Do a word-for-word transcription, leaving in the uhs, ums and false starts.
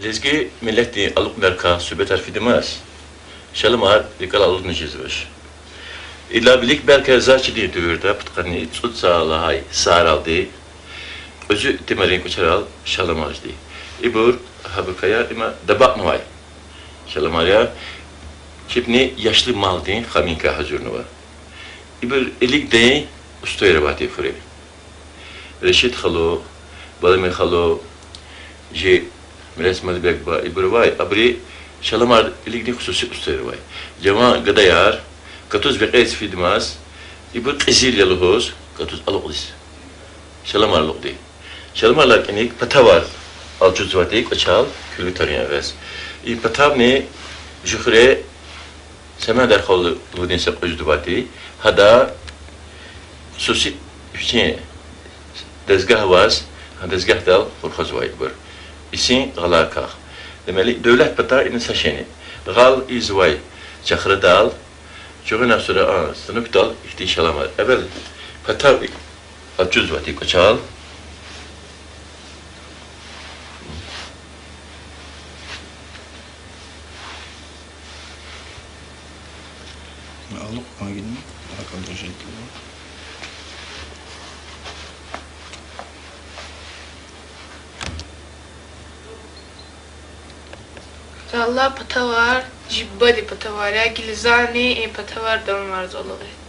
Лезги миллетдин алукьунрикай суьгьбетар фидамаз, Шаламар рикӀелай алудна жезвач. Идалай вилик белки заз чидин девирда, пудкъанни цӀуд йиса лагьай йисаралди, кьуьзуь итимрин кӀвачерал шаламарди. Ибур гьабурукай я, има дабакьнавай шаламар я, чебни яшлу малдин хаминикай гьазурнава. Ибур илигдин устойривай тир хуьре. Решид халу, Балами халу, жи Мирес Мадибек буба, ибур авай, абуру шаламар илигдин хсуси устойривай. Жаван гадаяр катуз векьериз фидамаз, ибур кьезил я лугьуз, катуз алукьдиз шаламар алукьди. Шаламар алукӀуник патавар алчузвайди кӀвачел куьлуь тарин ягъиз. И патавни жуьхре Семендар халу лугьудин са кьуьзуь авайди, гьада хсуси вичин дезгагь аваз, гьа дезгагьдал хурхазвайбур. Исин гъаларикай. Демели, девлет пата ина са шейни. Гъал ийизвай чахрадал, чугъуна сура а станокдал ихьтин шаламар. Эвел патав алчузвайди кӀвачел. Алукь кӀан гидин, акъадажи тула. Аллагь, патавар жибади патавар я, гила зани и патавар дамарзава лугьуз.